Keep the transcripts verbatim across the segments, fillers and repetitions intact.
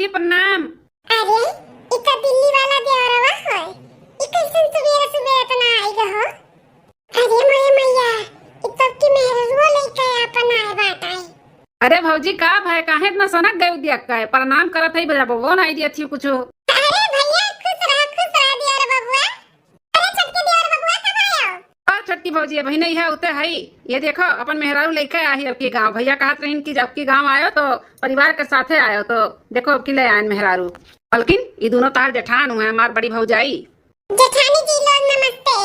जी, प्रणाम। अरे, ई का दिल्ली वाला देवरवा है? ई कैसन सुबेरे सुबेरे इतना आई गए हो? अरे मोरे मैया, ई तो की मेहरुआ लेके अपन आए बाटे। अरे भौजी, का भय, काहे इतना सनक गए दिया का है? प्रणाम करत है, बजा बबो ना आई दिया थी कुछ। अरे भैया, खुश रहा, खुश रहा देवर बबुआ। अरे छोटकी देवर बबुआ, कब आयो? और छोटकी भौजी, अबही नहीं है, उते है। ये देखो, अपन मेहरारू लेके आई है अबकी गाँव। भैया कहत रहीन कि जब की गाँव आयो तो परिवार के साथे आयो, तो देखो अबकी ले आयन मेहरारू। बल्किन ई दोनों तार जेठान हुए, हमार बड़ी भौजाई। जेठानी जी लोग नमस्ते।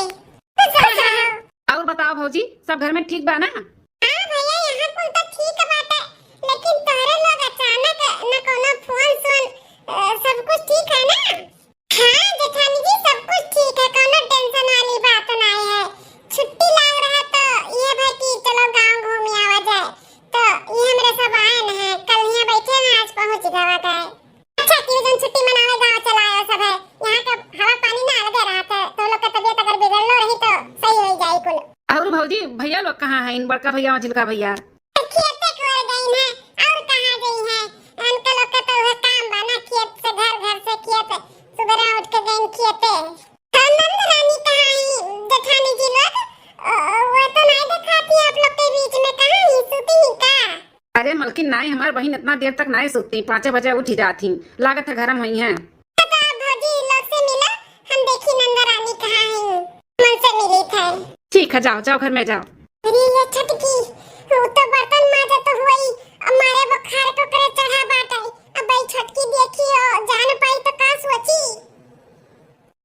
खुश रहो। और बताओ भौजी, सब घर में ठीक बा ना? हाँ भैया, यहाँ कुल तो ठीक बाटे, लेकिन तोहरे लोग अचानक न कोनो फोन सोन, अ, सब कुछ ठीक है ना? हाँ जेठानी जी, सब कुछ ठीक है, कोनो टेंशन वाली बात नहीं है। छुट्टी लाग रहा तो ये भाई कि चलो गाँव घूम आवा जाए, तो ये हमरे सब आए न है, कल यहाँ बैठे हैं, आज पहुँच गवा गए। अच्छा कि जौन छुट्टी मनावे गाँव चला आयो सब है, यहाँ का हवा पानी ना अलगे रहत है, तो लोग का तबीयत अगर बिगड़लो रही तो सही हो जाई कुल। और भौजी, भैया लोग कहाँ हैं, इन बड़का भैया, मझिलका भैया? खेते खोर गई हैं, और कहाँ गई हैं? उनके लोग का तो वह काम बा ना, खेत से घर, घर से खेत, सुबह उठ के गई खेते। तो नंद रानी कहाँ ही जेठानी जी लोग? ओ, वो तो नहीं दिखाती आप लोग के बीच में, कहाँ ही, सूती ही का? अरे मलकिन, नाई, हमार बहिन इतना देर तक नाई सुतती, पाँचे बजे उठ ही जाती, लागत है घर में हुई हैं। तो आप भौजी लोग से मिलो, हम देखी नंदा रानी कहाँ है, मन से मिली थे। ठीक है, जाओ, जाओ घर में जाओ। अरे ये छटकी, वो तो बर्तन माजा तो हुई, अब मारे बुखार को करे चढ़ा बाटे, अब भाई छटकी देखी हो, जान पाई तो का सोची।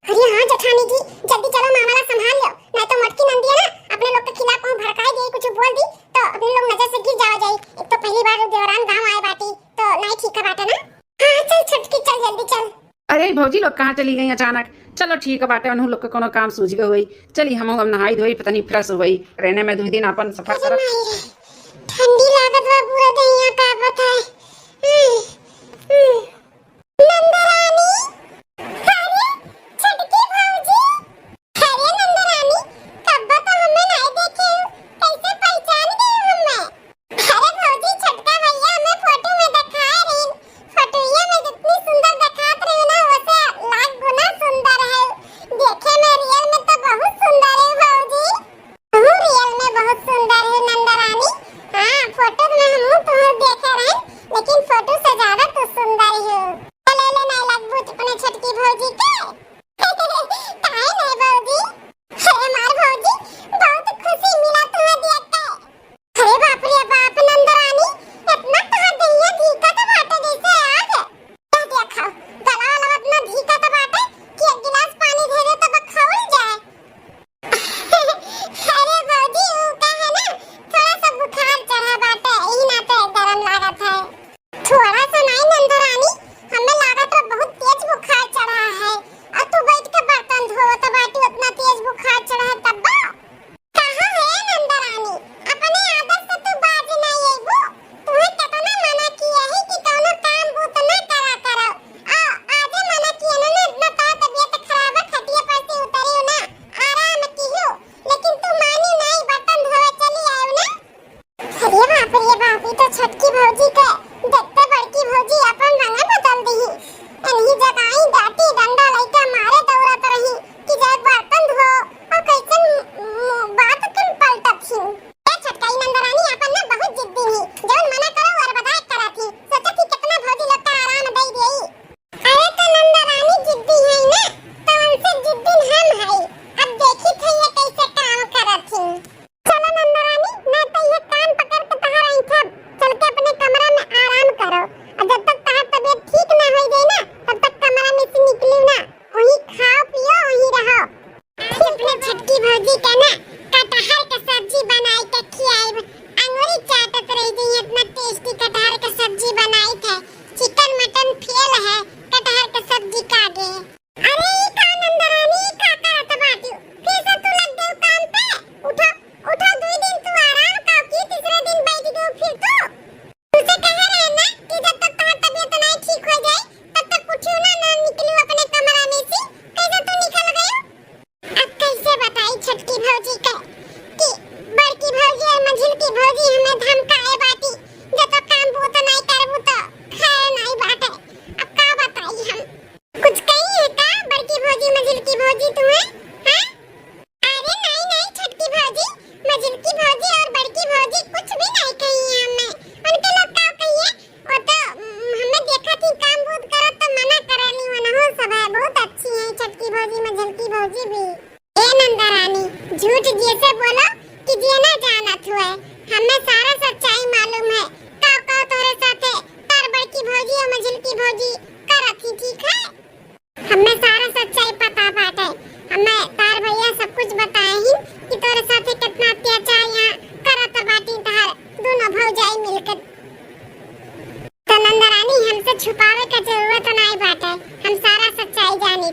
अरे हाँ जेठानी जी, जल्दी चलो, मामला संभाल लो, नहीं तो मोटकी नंदिया ना अपने लोग के खिलाफ मुंह भड़काई दे, कुछ बोल दी तो अपने लोग नजर से गिर जावा जाई। एक तो पहली बार देवरान गांव आए बाटी, तो नहीं ठीक है बाटे ना। हाँ चल छटकी, चल जल्दी चल। अरे भौजी लोग कहाँ चली गई अचानक? चलो ठीक है बाटे, उन्हों लोग के कोनो काम सूझ गए हुई। चली हम अब नहाई धोई, पता नहीं फ्रेश हुई, रहने में दो दिन अपन सफर अरे करब। माई रे, ठंडी लागत बा, पूरा दहिया कांपत है। हम्म, हम्म। नंदरानी, अरे, छोटकी भौजी, अरे नंदरानी, कब्बो तो हमें नहीं देखे हो, कैसे पहचान गए हो हमें? अरे भौजी, छोटका भैया हमें फोटो में दिखाए रहीन, फोटोइया में जितनी सुंदर दिखात रही ना, वैसे लाख गुना सुंदर है, देखे में रियल में तो बहुत सुंदर है भौजी। तू रियल में बहुत सुंदर है नंदरानी। हाँ, फोटो में हमहू तोहर देखे रहे,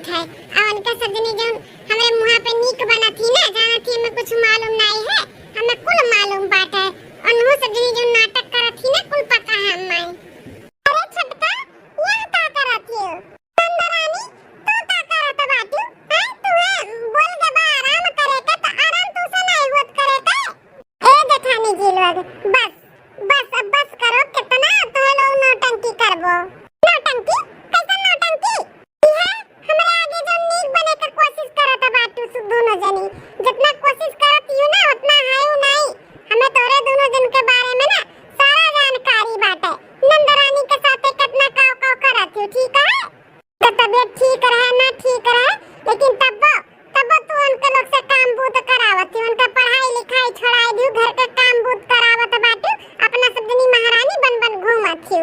थे। और उनका सब जनी जौन हमरे मुँहा पे नीक बनत ही ना, जानत ही हमें कुछ मालूम नाई है, हमें कुल मालूम बाटे। उन्हों सब जनी जौन नाटक करत ही ना, कुल पता है हमें। अरे छोटका, यहाँ का करत ही? नंदरानी, तू का करत बाटू? हैं? तुहे बोल के बा आराम करे के, त आराम तुसे नाई होत करे के। ए जेठानी जी लोग, बस, बस, अब बस करो, कितना तुहे लोग नौटंकी करबो? नौटंकी? कैसन नौटंकी? इहे हमरे आगे जो नीक बने के कोशिश करत बाटू सु-, दोनों जनी, जितना कोशिश करत यू ना, उतना है यू नाई। हमें तोरे दोनों जन के बारे में ना सारा जानकारी बाटे। नंदरानी के साथे कितना काव काव करत यू, ठीक है? तो तबीयत ठीक रहे ना ठीक रहे, लेकिन तब्बो, तब्बो तू उनके लोग से काम बूत करावत ही, उनका पढ़ाई लिखाई छोड़ाई दियो, घर के काम बूत करावत बाटू, अपना सब जनी महारानी बन बन घूमत ही।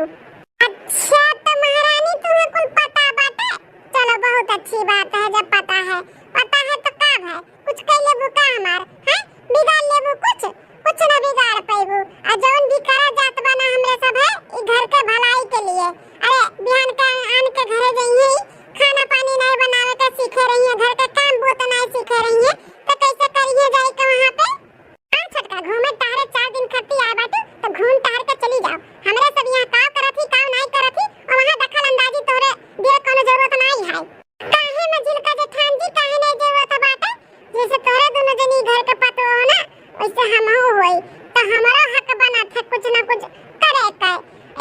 अच्छा, तो महारानी तुम्हें कुल पता बाटे? चलो, बहुत अच्छी बात है, जब पता है। पता है तो का भाई, कुछ कह लेबू का हमार, हैं? बिगाड़ लेबू कुछ? कुछ ना बिगाड़ पैबू। आ जौन भी करा जात बा ना हमरे सब है, ई घर के भलाई के लिए। अरे, बिहान के आन के घरे जइहे, खाना पानी नहीं बनावे के सीखे रही है, घर के काम बूत नहीं सीखे रही है, तो कैसे करिए जाए के वहाँ पे? हाँ छोटका, घूमे टहरे चार दिन खत्ती आए बाटू, तो घूम टहर के चली जाओ। हमरे सब यहाँ काव करत ही, काव नाई करत ही, और वहाँ दखल अंदाजी तोरे दिए कोनो जरूरत नाई है। काहे मझिलका जेठान जी, काहे नाई जरूरत बाटे? जैसे तोरे दोनों जनी घर के पतोह हो ना, वैसे हमहू होई, तो हमरो हक बनत है कुछ ना कुछ करे का।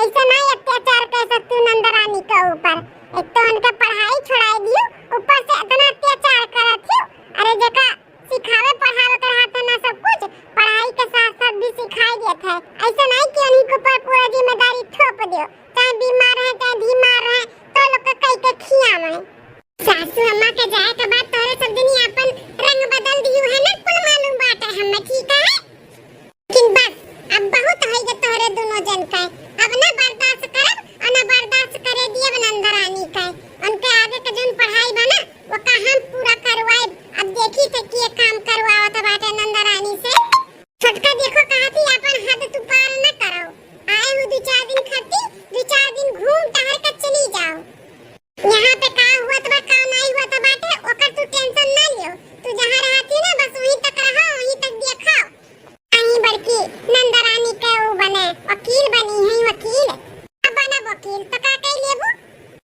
ऐसे नाई अत्याचार कर सकती नंदरानी के ऊपर। एक तो उनके पढ़ाई छुड़ाई दियो, ऊपर से इतना अत्याचार करत ही। अरे जेका सिखावे पढ़ावे के रहत है ना सब कुछ, पढ़ाई के साथ साथ भी सिखाई देत है। ऐसे नहीं कि उन्हीं के ऊपर पूरा जिम्मेदारी थोप दियो, चाहे बीमार रहे, चाहे धीमार रहे, तो लोग के कई के खियावे। सासू अम्मा के जाए के बाद तोरे सब जनी अपन रंग बदल दियो है ना, कुल मालूम बाटे हमें, ठीक है? लेकिन बस, अब बहुत होई गए तोहरे दोनों जन का। अब ना बर्दाश्त करब और ना बर्दाश्त करे दियब नंदरानी का। उनके आगे के जौन पढ़ाई बा ना, वो का हम पूरा करवाएब। अब देखी थे कि ये काम करवावत बाटे नंदरानी से। छोटका देखो, कहा थी अपन हद तू पार न करो। आए हो दो चार दिन खातिर, दो चार दिन घूम टहर के चली जाओ। यहाँ पे का हुआ बा, का नहीं हुआ बाटे, ओकर तू tension ना लियो। तू जहाँ रहती ना, बस वहीं तक रहो, वहीं तक देखो। आई बड़की नंदरानी के ऊ बने, वकील बनी है, वकील। अब बनब वकील, तो का कह लेबू?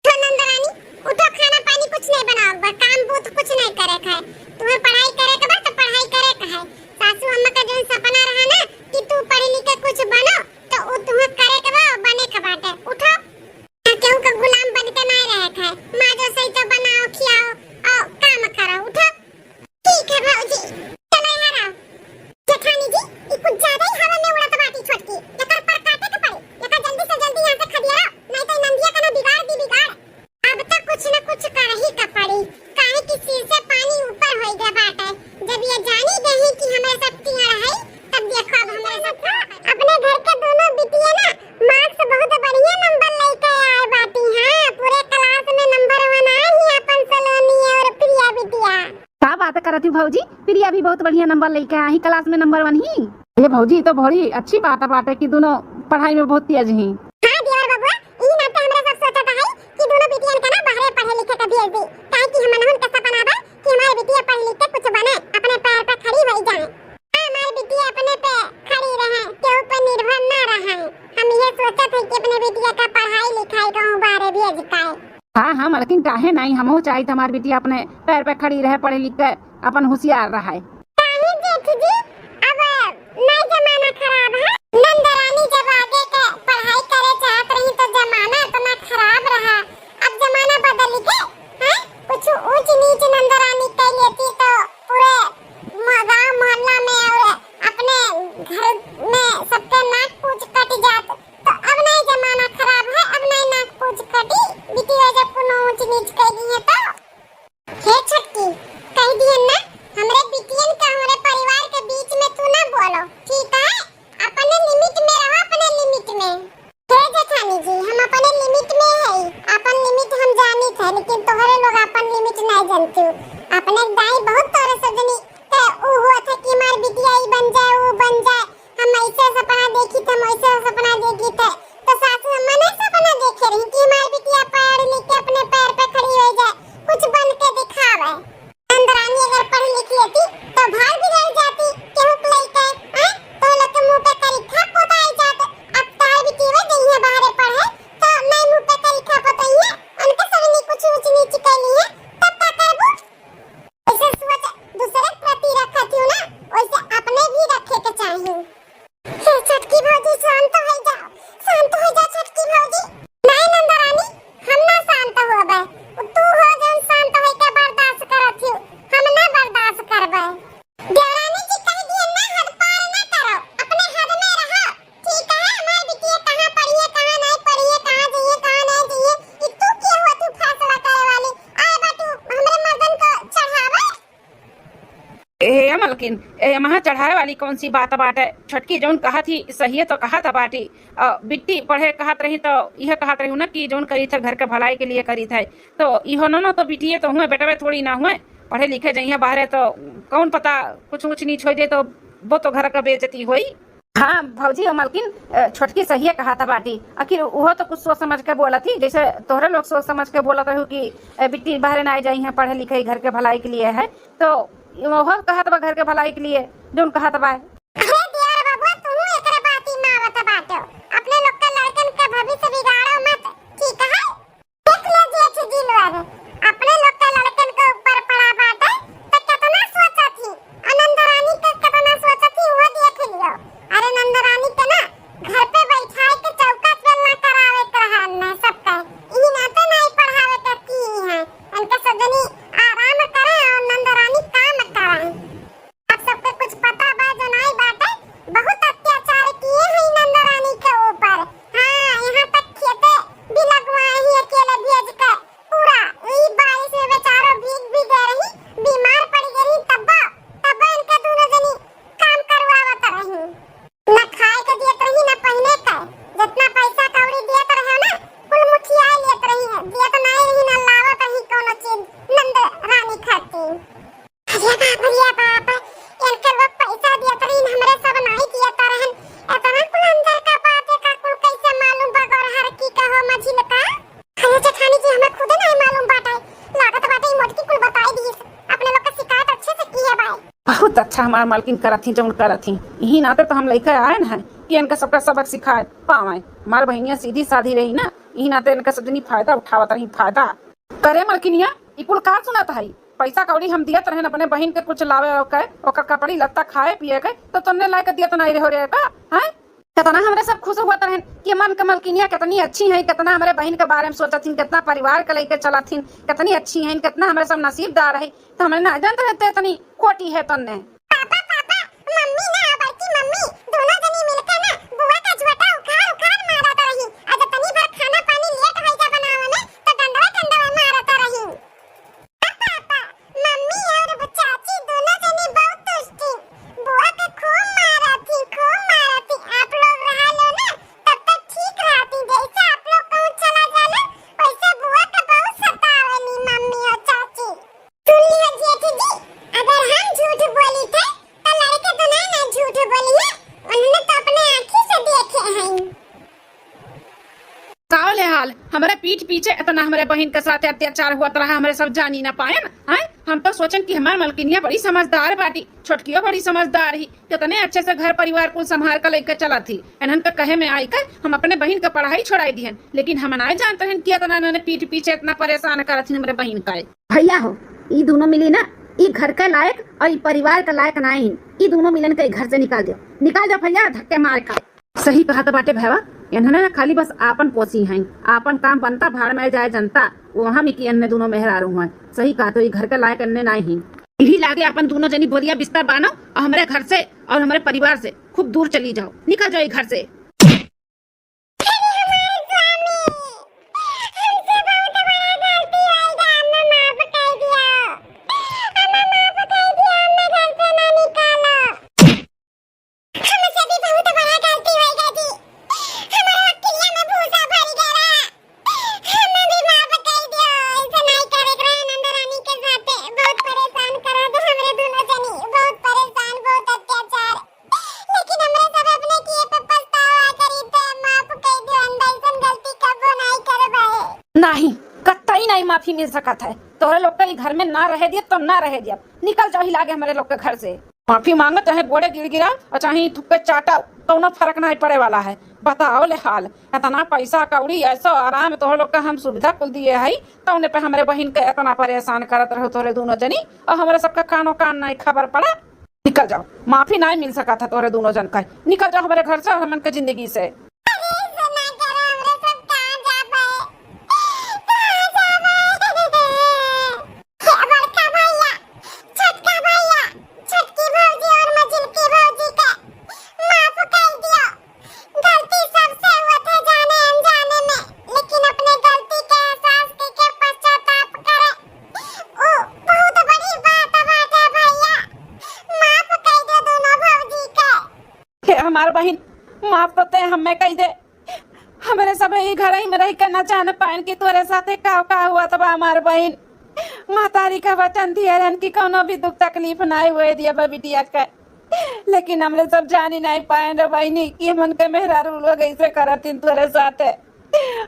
उठो नंदरानी, उठो, खाना पानी कुछ नहीं बनाओ, बस काम बूत कुछ नहीं करे का है। तुम्हें पढ़ाई करे के बा, तो पढ़ाई करे का है। सासू अम्मा का जो सपना रहा ना कि तू पढ़ी लिख के कुछ बनो, तो ऊ तुम्हें करे के बा, बने के बाटे। उठो। केहू का गुलाम बन के नाय रहे के है। माँ जो सही तो बनाओ, खियाओ और काम करो। उठो। ठीक है भौजी, चलो यहाँ रहो। जेठानी जी, ई कुछ ज्यादा ही हवा में उड़त बाटी छोटकी। एकर पर काटे के पड़ी। एकर जल्दी से जल्दी यहाँ से खदेड़ो, नहीं तो ई नंदिया का ना बिगाड़ दी बिगाड़। अब तो कुछ न कुछ कर ही के पड़ी, काहे कि सिर से पानी ऊपर होई गए बाटे। जब ये जानी गई कि हमरे सब टिंगड़ है, तब देखो अब हमरे सब का। अपने घर के दोनों बिटिया ना marks बहुत बढ़िया number लेके आए बाटी। हाँ, पूरे class में number one आए ही अपन सलोनी और प्रिया बिटिया। का बात करत ही भौजी, प्रिया भी बहुत बढ़िया number लेके आई, class में number one ही। ये भौजी, तो बड़ी अच्छी बात बाटे कि दोनों पढ़ाई में बहुत तेज ही। हाँ देवर बबुआ, ई नाते हमरा सब सोचत है कि दोनों बिटियन का ना बाहरे पढ़े लिखे के भेज दी, काहे कि हमनहुन के सपना बा कि हमारे बिटिया पढ़ लिख के कुछ बने, अपने पैर पे खड़ी हो जाए। हमारी बिटिया अपने पे खड़ी रहे, केहू पे निर्भर ना रहे। हम ये सोचत है कि अपने बिटिया का पढ़ाई लिखाई कहूँ बाहरे भेज पाए। हाँ, हाँ, मलकिन, काहे नाई? हमहू चाहित हमार बिटिया अपने पैर पे खड़ी रहे, पढ़े लिख के अपन होशियार रहे। काहे जेठ जी, अब नया जमाना खराब है। नंदरानी जब आगे के पढ़ाई करे चाहत रही तो जमाना इतना खराब रहा, अब जमाना बदल गए, हैं? कुछ ऊंच नीच नंदरानी कह लेती तो पूरे म-, गांव मोहल्ला में और अपने घर में सबके नाक पूछ कट जात। तो अब नहीं जमाना खराब है, अब नहीं नाक पूछ कटी। बिटिया जब कोनो ऊंच नीच कह दी है तो। हे छोटकी, कह दिए ना, हमरे बिटियन के हमरे परिवार के बीच में तू ना बोलो, ठीक है? अपने limit में रहो, अपने limit में। हे जेठानी जी, हम अपने limit में है, अपन limit हम जानित है, लेकिन तोहरे लोग अपन limit नहीं जानते हो। अपने दाई बहुत तोरे सजनी ते ऊ हुआ था कि हमार बिटिया ई बन जाए, ऊ बन जाए, हम ऐसे सपना देखी थे, हम ऐसे सपना देखी थे। तो सासू अम्मा ने सपना देखे रही कि हमार बिटिया पढ़ लिख के अपने पैर पे खड़ी हो जाए, कुछ बन मलकिन, ए, महा चढ़ाए वाली कौन सी बात बाटे? छोटकी जौन कहत ही, सहिए तो कहत बाटी। अ, बिट्टी पढ़े कहत रही, तो यह कहत रही ना कि जौन करीत है, घर के भलाई के लिए करीत है। तो इहो न, न तो बिटिए तो हुए, बेटवे थोड़ी ना हुए। पढ़े लिखे जइहे बाहरे, तो कौन पता कुछ ऊँच नीच हो जाए, तो वो तो घर का बेइज्जती होई। हाँ भौजी और मलकिन, अ, छोटकी सहिए कहत बाटी। आखिर उहो तो कुछ सोच समझ के बोलत ही, जैसे तोहरे लोग सोच समझ के बोलत रहू कि, अ, बिट्टी बाहरे ना जाइहे, पढ़े लिखे, घर के भलाई के लिए है। तो उहो कहत बा घर के भलाई के लिए, जौन कहत बा। अरे दियार बबुआ, तुहू एकरे बाती में आवत बाटो। अपने लोग के लड़कन के भविष्य बिगाड़ो मत, ठीक है? देख ले जेठ जी लोग, अपने लोग के लड़कन के ऊपर पड़ा बाटे, त केतना सोचत ही, आ नंद रानी के केतना सोचत ही, वो देख लियो। अरे नंद रानी के ना घर पे बैठाए के चौका बेलना करावे के रहन है सबके, इही नाते नहीं पढ़ावे के की है। इनके सजनी आराम करे और नंद रानी काम करे। आप सबके कुछ पता बा जो नाई बाटे, बहुत अत्याचार किए हैं नंद रानी के ऊपर। हाँ, यहाँ तक खेते भी लगवाए ही अकेले भेज के पूरा। ई बारिश में बेचारो भीग भी गए रही, बीमार पड़ गए रही, तब्बो, तब्बो इनके दोनों जनी काम करवावत रही। न खाए के दियत रही, न पहिने के। जितना पैसा कौड़ी दियत रहे ना, कुल मुठिया लेत रही है, दियत नाई रही, न लावत रही कोनो चीज नंद रानी खातिर। अरे बाप रे बाप, इनके लोग पैसा दियत रहीन, हमरे सब नाई दियत रहन। इतना कुल अंदर का बात है, का कुल कैसे मालूम बा गौरहर की कहो मझिल का? अरे जेठानी जी, हमें खुदे नहीं मालूम बाटे। लागत बाटे ई मोटकी कुल बताई दीस। अपने लोग का शिकायत अच्छे से किए बाय। बहुत अच्छा हमार मालकिन करत ही, जौन करत ही। यही नाते तो हम लइके आए न हैं कि इनका सबका सबक सिखाए पावे। हमार बहिनिया सीधी साधी रही ना, यही नाते इनका सजनी फायदा उठावत रही, फायदा। करे मलकिनिया, ई कुल का सुनत हई? पैसा कौड़ी हम दियत रहन अपने बहिन के कुछ लावे के, ओकर कपड़ी लत्ता खाए पिए के, तो तन्ने लाए के दियत नाई रहो रे का? हैं? कितना हमरे सब खुश हुआ रहन कि मन के मलकिनिया कितनी अच्छी है, कितना हमरे बहिन के बारे में सोचत हिन, कितना परिवार के लेके चलत हिन, कितनी अच्छी है, कितना हमरे सब नसीबदार है। तो हमरे ना जानत रहते इतनी खोटी है तन्ने। पापा, पापा, मम्मी ना, बड़की मम्मी, दोनों जनी मिलके ना बुआ का झोटा उखाड़ उखाड़ मारत रही। आ जब तनी भर खाना पानी लेट होई जा बनावे में, तो डंडवा डंडवा मारत रही। आ पापा, मम्मी और चाची दोनों जनी बहुत दुष्टी, बुआ के खूब मारत थी, खूब मारत थी। आप लोग रहा लो ना, तब तक ठीक रहती। जैसे आप लोग कहूँ चला जाना, वैसे बुआ के बहुत सतावेली मम्मी और चाची। सुन लियो जेठ जी, अगर हम झूठ बोली थे, तो लड़के तो ना, ना झूठ बोली है, उन्होंने तो अपने आँखी से देखे हैं। का ले हाल, हमरे पीठ पीछे इतना हमरे बहिन के साथ अत्याचार हुआ रहा, हमरे सब जानी ना पाएन, हैं? हम तो सोचन कि हमार मलकिनिया बड़ी समझदार बाटी, छोटकियो बड़ी समझदार ही, कितने अच्छे से घर परिवार कुल संभाल के लेके चलत ही। इन्हन के कहे में आई के हम अपने बहिन के पढ़ाई छोड़ाई दिहन, लेकिन हम नाय जानत रहन कि इतना इन्होंने पीठ पीछे इतना परेशान करत ही हमरे बहिन का। भैया हो, ई दोनों मिली ना, ई घर के लायक और ई परिवार के लायक ना ही। ई दोनों मिलन के घर से निकाल दो, निकाल दो भैया, धक्के मार का। सही कहत बाटे भैवा, इन्हने ना खाली बस आपन पोसी हैं, आपन काम बनता, भाड़ में जाए जनता, वहाँ में कि इन्हने दोनों मेहरारू हैं। सही कहत हो, ई घर के लायक इन्हने ना ही। यही लागे अपन दोनों जनी बोरिया बिस्तर बानो और हमरे घर से और हमरे परिवार से खूब दूर चली जाओ, निकल जाओ ई घर से। अरे हमारे स्वामी, हमसे बहुत बड़ा गलती हो गया, हमें माफ कर दिया, हमें माफ कर दिया, हमें घर से ना निकालो। हमसे भी बहुत बड़ा गलती हो गया जी, हमारे अक्किया में भूसा भर गया, हमें भी माफ कर दियो, ऐसे नहीं करे के रहे नंद रानी के साथे, बहुत परेशान करा दे हमरे दोनों जनी, बहुत परेशान, बहुत अत्याचार। लेकिन हमरे सब अपने किए पे पछतावा करी थे, माफ कर दियो, आइंदा ऐसन गलती कबो नहीं करबे। नहीं, कतई नहीं माफी मिल सकत है। तोहरे लोग के ई घर में ना रहे दियब तो ना रहे दियब। निकल जाओ ही लागे हमरे लोग के घर से। माफी मांगो, चाहे गोड़े गिड़गिड़ाओ और चाहे थुक्के चाटाओ, कौनो फर्क नहीं पड़े वाला है। बताओ ले हाल, इतना पैसा कौड़ी, ऐसो आराम तोहरे लोग का हम सुविधा कुल दिए है, तो उन्हें पे हमरे बहिन के इतना परेशान करत रहो तोहरे दोनों जनी, और हमरे सबका कानो कान नहीं खबर पड़ा। निकल जाओ, माफी नाहीं मिल सकत है तोहरे दूनो जन का। निकल जाओ हमरे घर से और हमन के जिंदगी से। अरे, ऐसे ना करो, हमरे सब कहाँ जाबे? कहाँ जाबे? हे बड़का भैया, छोटका भैया, छोटकी भौजी और मझिलकी भौजी के माफ कर दियो। गलती सबसे होत है जाने अनजाने में, लेकिन अपने गलती के एहसास करके पश्चाताप करे, ऊ बहुत बड़ी बात बाटे भैया। और बहिन, माफ तो ते हमें कहि दे। हमरे सब ई घर ही में रहि के ना जान पाएन कि तोरे साथे का का हुआ तब हमार बहिन। महतारी का वचन दिए रहन कि कौनो भी दुख तकलीफ ना हुए दिया बा बिटिया के, लेकिन हमरे सब जानी नहीं पाएन रे बहिनी कि हमन के मेहरारू लोग ऐसे करतिन तोरे साथे।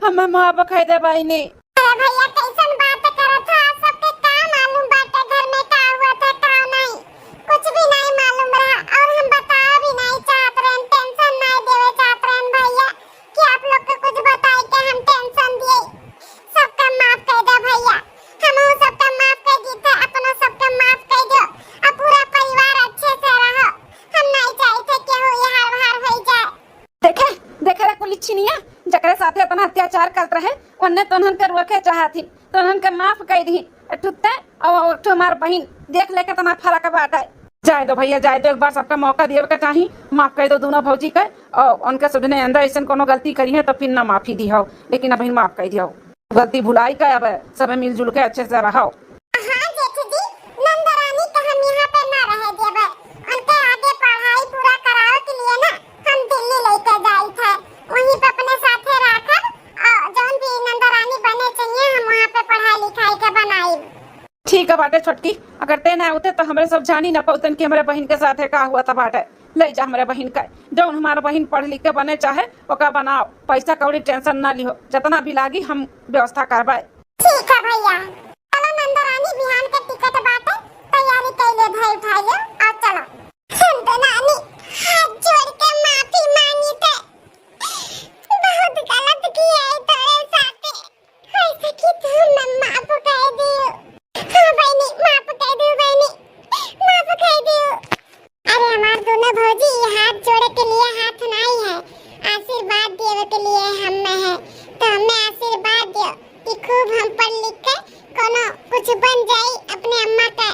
हमें माफ कहि दे बहिनी। अरे भैया, कैसन बात करत हो? आप सबके का मालूम बाटे घर में का हुआ था, का नहीं? कुछ भी नहीं मालूम रहा और हम बतावे भी नहीं चाहत रहन, टेंशन नहीं देवे चाहत रहन भैया कि आप लोग के कुछ बताए के हम टेंशन दिए। सबका माफ कर दे भैया, हम सबका माफ कर दी थे, अपना सबका माफ कर दो। अब पूरा परिवार अच्छे से रहो, हम नहीं चाहते केहू यहाँ बाहर हो जाए। देखे, देखे रे कुलिछिनिया, जकरे साथे इतना अत्याचार करत रहे, ओन्ने तोहन के रोके चाहत ही, तोहन के माफ कइ दिही। ठुत्ते और ठु हमार बहिन, देख ले कितना फर्क बाटे। जाए दो भैया, जाए दो, एक बार सबका मौका दिए के चाही। माफ कइ दो दोनों भौजी के, और उनके सुधने अंदर ऐसन कोनो गलती करी है तो फिर ना माफी दिहो, लेकिन अभी माफ कइ दिहो। गलती भुलाई के अब सबे मिलजुल के अच्छे से रहो। हाँ जेठ जी, नंदरानी के हम यहाँ पे ना रहे देबे। उनके आगे पढ़ाई पूरा करावे के लिए ना हम दिल्ली लेके जाई थे, वहीं पे अपने साथे रखब। और जौन भी नंदरानी बने चाहिए हम वहाँ पे पढ़ाई लिखाई के बनाई। ठीक है बाटे छोटकी, अगर ते ना होते तो हमरे सब जानी ना पौतन कि हमरे बहिन के साथे का हुआ था बाटे। ले जा हमरे बहिन का, जौन हमार बहिन पढ़ लिख के बने चाहे ओका बनाओ, पैसा कौड़ी टेंशन ना लिहो, जितना भी लागी हम व्यवस्था करबे। ठीक है भैया, चलो नंदरानी, बिहान के टिकट बाटे, तैयारी कैले भाई उठाइयो और चलो। नंदरानी, हाथ जोड़ के माफी मांगी थे, बहुत गलत किया है तोरे साथे, ऐसे कि तू हमें माफ कर दियो। हाँ बहनी, माफ कर दियो बहनी, माफ कर दियो। अरे हमार दोनों भौजी, ये हाथ जोड़े के लिए हाथ नहीं है, आशीर्वाद देवे के लिए हम में है। तो हमें आशीर्वाद दियो कि खूब हम पढ़ लिख के कोनो कुछ बन जाई, अपने अम्मा का